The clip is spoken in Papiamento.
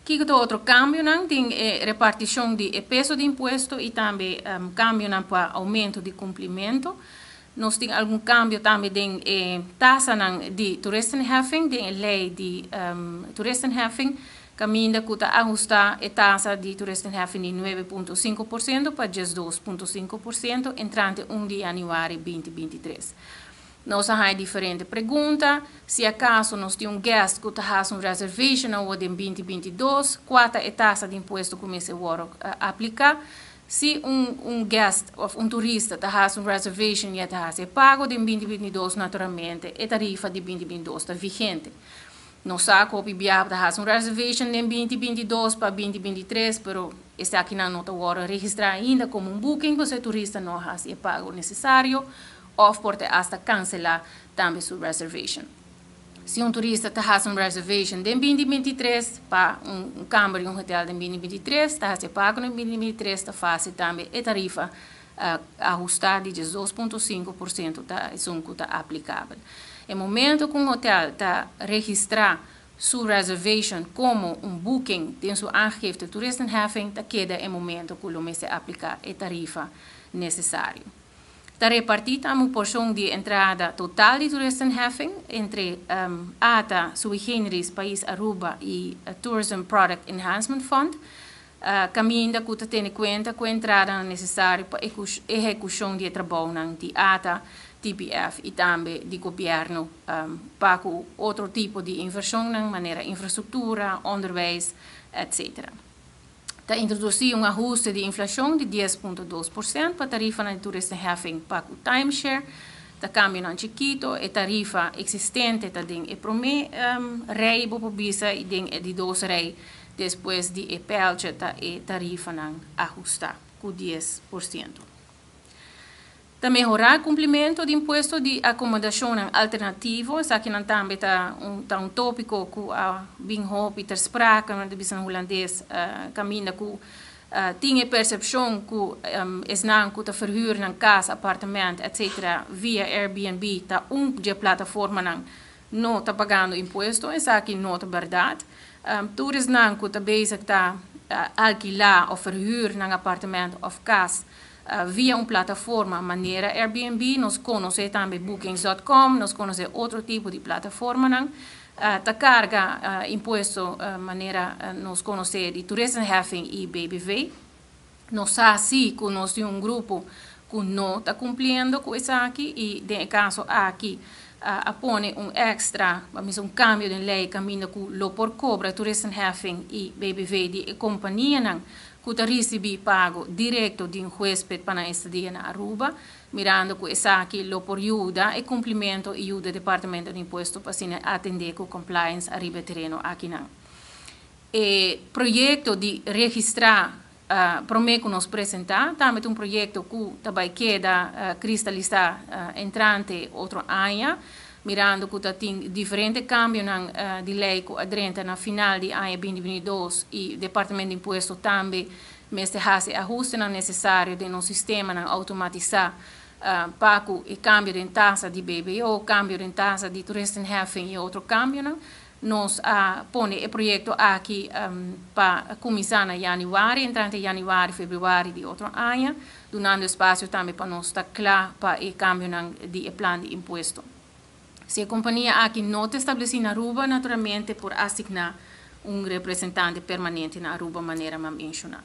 Kiko ta otro kambionan? Tin e repartishon di e peso di impuesto i tambe kambionan pa oumento di kumplimentu. Nos tin algun kambio tambe den e tasanan di toeristenheffing, den e lei di toeristenheffing, kaminda ku ta ahustá e tasa di toeristenheffing di 9,5% pa 12,5% entrante 1 di yanüari 2023. Nos a haña diferente pregunta, si akaso nos tin un guest ku ta hasi un reservation awor den 2022, kua ta e tasa di impuesto ku mester wòrdu apliká? Si un guest òf un turista ta hasi un reservation i e ta hasi e pago den 2022, naturalmente e tarifa di 2022 ta vigente. Nos sa ku hopi biaha ta hasi un reservation den 2022 pa 2023, pero esakinan no ta wòrdu registrá ainda komo un booking, pasobra e turista no a hasi e pago nesesario òf por te asta kanselá tambe su reservation. Si un turista ta hasi un reservation den 2023 pa un kamber di un hotel den 2023, ta hasi e pago den 2023, ta fásil tambe e tarifa ahustá di 12,5% ta esun ku ta aplikabel. E momento ku un hotel ta registrá su reservation komo un booking den su aangifte toeristenheffing, ta keda e momento ku lo mester apliká e tarifa nesesario. Ta repartí tambe un porshon di entrada total di toeristenheffing entre ATA, Sui Generis, Pais Aruba i Tourism Product Enhancement Fund, kaminda ku ta tene kuenta ku e entradanan nesesario pa ehekushon di e trabounan di ATA, TPF i tambe di gobièrnu pa ku otro tipo di invershonnan manera infrastruktura, onderwijs, etc. Ta introdusí un ahuste di inflashon di 10,2% pa tarifanan di toeristenheffing pa ku timeshare. Ta kambionan chikito, e tarifa eksistente ta den e promé rei, bo por bisa, i den e di dos rei despues di e pijltje ta e tarifanan ahustá ku 10%. Ta mehorá kumplimentu di impuesto di akomodashonnan alternativo. Esakinan tambe ta un tópiko ku a bin hopi ter sprake, ta bisa na hulandes, kaminda ku tin e persepshon ku esnan ku ta verhuur nan kas, apartamento, etc. Via Airbnb ta un di e plataformanan no ta pagando impuesto. Esaki no ta bèrdat. Tur esnan ku ta bezig ta alkilá òf verhuur nan apartamento òf kas via un plataforma manera Airbnb, nos konosé tambe Booking.com, nos konosé otro tipo di plataformanan, ta karga impuesto manera nos konosé di toeristenheffing i BBV. Nos sa sí ku nos tin un grupo ku no ta kumpliendo ku esaki i den e kaso aki a pone un èkstra, un kambio di lei kaminda ku lo por kobra toeristenheffing i BBV di e kompanianan ku ta risibí pago direkto di un huésped pa nan estadia na Aruba, mirando ku esaki lo por yuda e kumplimentu i yuda departamento di impuesto pa asina atendé ku compliance ariba e tereno akinan. E proyekto di registrá promé ku nos presentá, tambe un proyekto ku tambe keda kristalisá entrante otro aña, mirando ku tin diferente kambionan di lei ku a drenta na final di aña 2022 i departamento di impuesto tambe mester hasi ahustenan nesesario den nos sistemanan outomatisá pa ku e kambio di tasa di BBO, kambio di tasa di toeristenheffing i otro kambionan. Nos a pone e proyekto aki pa kuminsá na yanüari, entrante yanüari, febrüari di otro aña, dunando espasio tambe pa nos ta kla pa e kambionan di plan di impuesto. Si e kompania aki no ta establesí na Aruba, naturalmente por asigná un representante permanente na Aruba, manera m'a menshoná.